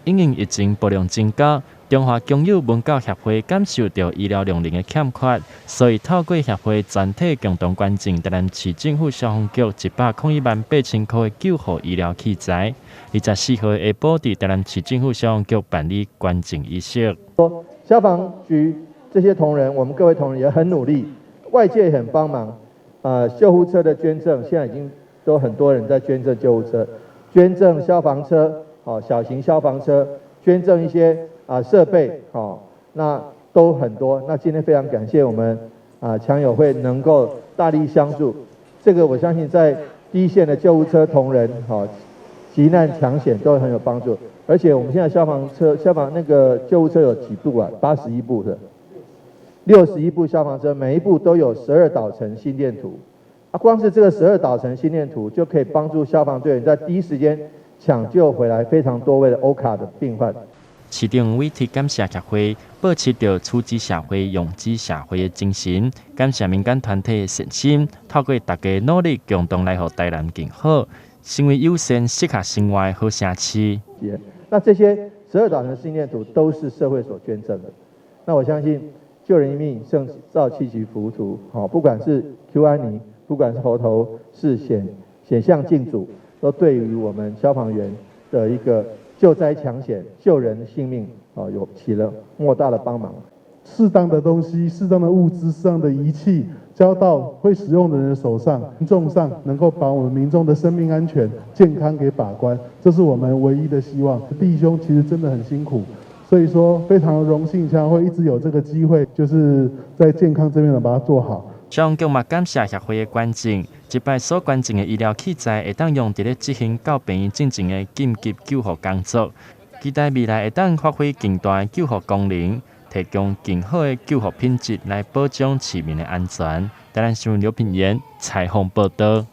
因應疫情播量增加，中華公有文教協會感受著醫療量能的欠缺，所以透過協會全體共同捐贈台南市政府消防局101八千箍的救護醫療器材。24號下晡，佇台南市政府消防局辦理捐贈儀式。消防局這些同仁，我們各位同仁也很努力，外界也很幫忙。救護車的捐贈，現在已經都很多人在捐贈救護車，捐贈消防車，哦，小型消防車，捐贈一些設備，哦，那都很多。那今天非常感謝我們強友會能夠大力相助，這個我相信在第一線的救護車同仁，哈，急難搶險都很有幫助。而且我們現在消防車、消防那個救護車有幾部啊？81部的。61部消防車，每一部都有十二導程心電圖，光是這個十二導程心電圖就可以幫助消防隊員在第一時間搶救回來非常多位的歐卡的病患。市長韋提感謝協會，保持著處之社會、用之社會的精神，感謝民間團體的善心，透過大家努力，共同來予台南更好，成為友善適合生活的好城市。那這些十二導程心電圖都是社會所捐贈的，那我相信，救人一命勝造七級浮屠，好，不管是 Q 安妮，不管是猴頭是顯像鏡組，都對於我們消防員的一個救災搶險、救人性命，啊，有起了莫大的幫忙。適當的東西、適當的物資、適當的儀器，交到會使用的人手上，民眾上能夠把我們民眾的生命安全、健康給把關，這是我們唯一的希望。弟兄其實真的很辛苦。所以說非常榮幸，將會一直有這個機會，就是在健康這邊呢把它做好。消防局嘛感謝協會的捐贈，這擺所捐贈的醫療器材會當用佇咧執行到病院進前的緊急救護工作，期待未來會當發揮更大的救護功能，提供更好的救護品質來保障市民的安全。台南新聞劉品言採訪報導。